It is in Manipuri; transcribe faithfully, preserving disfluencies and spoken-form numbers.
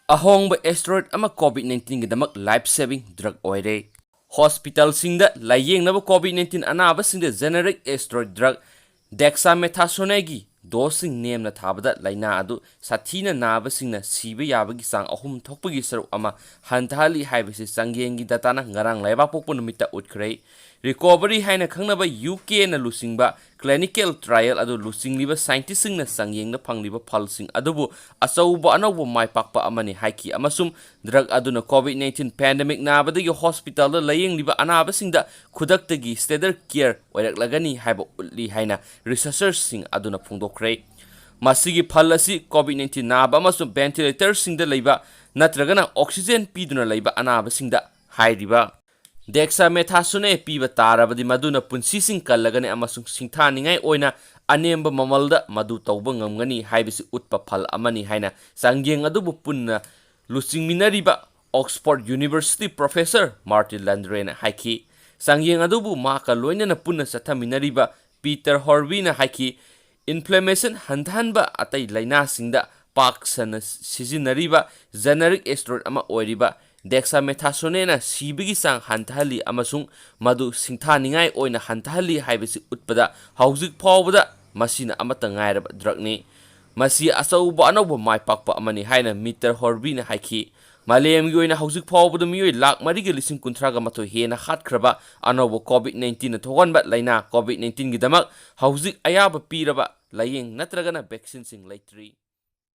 ꯑꯍꯣꯡꯕ asteroid ꯑꯃ COVID-19ꯒꯤꯗꯃꯛ life saving drug ꯑꯣꯏꯔꯦ꯫ ꯍꯣꯁꯄꯤꯇꯥꯜꯁꯤꯡꯗ ꯂꯥꯌꯦꯡꯅꯕ COVID-19 ꯑꯅꯥꯕꯁꯤꯡꯗ generic asteroid drug dexamethasoneꯒꯤ doseꯁꯤꯡ ꯅꯦꯝꯅ ꯊꯥꯕꯗ ꯂꯥꯏꯅꯥ ꯑꯗꯨ ꯁꯥꯊꯤꯅ ꯅꯥꯕꯁꯤꯡꯅ ꯁꯤꯕ ꯌꯥꯕꯒꯤ ꯆꯥꯡ ꯑꯍꯨꯝ ꯊꯣꯛꯄꯒꯤ ꯁꯔꯨꯛ ꯑꯃ ꯍꯟꯊꯍꯜꯂꯤ ꯍꯥꯏꯕꯁꯤ ꯆꯥꯡꯌꯦꯡꯒꯤ dataꯅ ꯉꯔꯥꯡ ꯂꯩꯕꯥꯛꯄꯣꯛꯄ ꯅꯨꯃꯤꯠꯇ ꯎꯠꯈ꯭ꯔꯦ꯫ Recovery ꯍꯥꯏꯅ ꯈꯪꯅꯕ UKꯅ ꯂꯨꯆꯤꯡꯕ clinical trial ꯑꯗꯨ ꯂꯨꯆꯤꯡꯂꯤꯕ scientistꯁꯤꯡꯅ ꯆꯥꯡꯌꯦꯡꯗ ꯐꯪꯂꯤꯕ ꯐꯜꯁꯤꯡ ꯑꯗꯨꯕꯨ ꯑꯆꯧꯕ ꯑꯅꯧꯕ ꯃꯥꯏꯄꯥꯛꯄ ꯑꯃꯅꯤ ꯍꯥꯏꯈꯤ ꯑꯃꯁꯨꯡ drug ꯑꯗꯨꯅ COVID-19 pandemic ꯅꯥꯕꯗꯒꯤ ꯍꯣꯁꯄꯤꯇꯥꯜꯗ ꯂꯥꯌꯦꯡꯂꯤꯕ ꯑꯅꯥꯕꯁꯤꯡꯗ ꯈꯨꯗꯛꯇꯒꯤ standard care ꯑꯣꯏꯔꯛꯂꯒꯅꯤ ꯍꯥꯏꯕ ꯎꯠꯂꯤ ꯍꯥꯏꯅ researcherꯁꯤꯡ ꯑꯗꯨꯅ ꯐꯣꯡꯗꯣꯛꯈ꯭ꯔꯦ꯫ ꯃꯁꯤꯒꯤ ꯐꯜ ꯑꯁꯤ COVID-19 ꯅꯥꯕ ꯑꯃꯁꯨꯡ ventilatorꯁꯤꯡꯗ ꯂꯩꯕ ꯅꯠꯇ꯭ꯔꯒꯅ oxygen ꯄꯤꯗꯨꯅ ꯂꯩꯕ ꯑꯅꯥꯕꯁꯤꯡꯗ ꯍꯥꯏꯔꯤꯕ dexamethasone ꯄꯤꯕ ꯇꯥꯔꯕꯗꯤ ꯃꯗꯨꯅ ꯄꯨꯟꯁꯤꯁꯤꯡ ꯀꯜꯂꯒꯅꯤ ꯑꯃꯁꯨꯡ ꯁꯤꯡꯊꯥꯅꯤꯡꯉꯥꯏ ꯑꯣꯏꯅ ꯑꯅꯦꯝꯕ ꯃꯃꯜꯗ ꯃꯗꯨ ꯇꯧꯕ ꯉꯝꯒꯅꯤ ꯍꯥꯏꯕꯁꯤ ꯎꯠꯄ ꯐꯜ ꯑꯃꯅꯤ ꯍꯥꯏꯅ ꯆꯥꯡꯌꯦꯡ ꯑꯗꯨꯕꯨ ꯄꯨꯟꯅ ꯂꯨꯆꯤꯡꯃꯤꯟꯅꯔꯤꯕ Oxford University professor Martin Landryꯅ ꯍꯥꯏꯈꯤ꯫ ꯆꯥꯡꯌꯦꯡ ꯑꯗꯨꯕꯨ ꯃꯍꯥꯛꯀ ꯂꯣꯏꯅꯅ ꯄꯨꯟꯅ ꯆꯠꯊꯃꯤꯟꯅꯔꯤꯕ Peter Horveyꯅ ꯍꯥꯏꯈꯤ, inflammation ꯍꯟꯊꯍꯟꯕ ꯑꯇꯩ ꯂꯥꯏꯅꯥꯁꯤꯡꯗ ꯄꯥꯛ ꯁꯟꯅ ꯁꯤꯖꯤꯟꯅꯔꯤꯕ generic asteroid ꯑꯃ ꯑꯣꯏꯔꯤꯕ dexamethasoneꯅ ꯁꯤꯕꯒꯤ ꯆꯥꯡ ꯍꯟꯊꯍꯜꯂꯤ ꯑꯃꯁꯨꯡ ꯃꯗꯨ ꯁꯤꯡꯊꯥꯅꯤꯡꯉꯥꯏ ꯑꯣꯏꯅ ꯍꯟꯊꯍꯜꯂꯤ ꯍꯥꯏꯕꯁꯤ ꯎꯠꯄꯗ ꯍꯧꯖꯤꯛ ꯐꯥꯎꯕꯗ ꯃꯁꯤꯅ ꯑꯃꯠꯇ ꯉꯥꯏꯔꯕ drugꯅꯤ꯫ ꯃꯁꯤ ꯑꯆꯧꯕ ꯑꯅꯧꯕ ꯃꯥꯏꯄꯥꯛꯄ ꯑꯃꯅꯤ ꯍꯥꯏꯅ Mister Horveyꯅ ꯍꯥꯏꯈꯤ꯫ ꯃꯥꯂꯦꯝꯒꯤ ꯑꯣꯏꯅ ꯍꯧꯖꯤꯛ ꯐꯥꯎꯕꯗ ꯃꯤꯑꯣꯏ ꯂꯥꯈ ꯃꯔꯤꯒ ꯂꯤꯁꯤꯡ ꯀꯨꯟꯊ꯭ꯔꯥꯒ ꯃꯥꯊꯣꯏ ꯍꯦꯟꯅ ꯍꯥꯠꯈ꯭ꯔꯕ ꯑꯅꯧꯕ COVID-19ꯅ ꯊꯣꯛꯍꯟꯕ ꯂꯥꯏꯅꯥ COVID-19ꯒꯤꯗꯃꯛ ꯍꯧꯖꯤꯛ ꯑꯌꯥꯕ ꯄꯤꯔꯕ ꯂꯥꯌꯦꯡ ꯅꯠꯇ꯭ꯔꯒꯅ vaccineꯁꯤꯡ ꯂꯩꯇ꯭ꯔꯤ꯫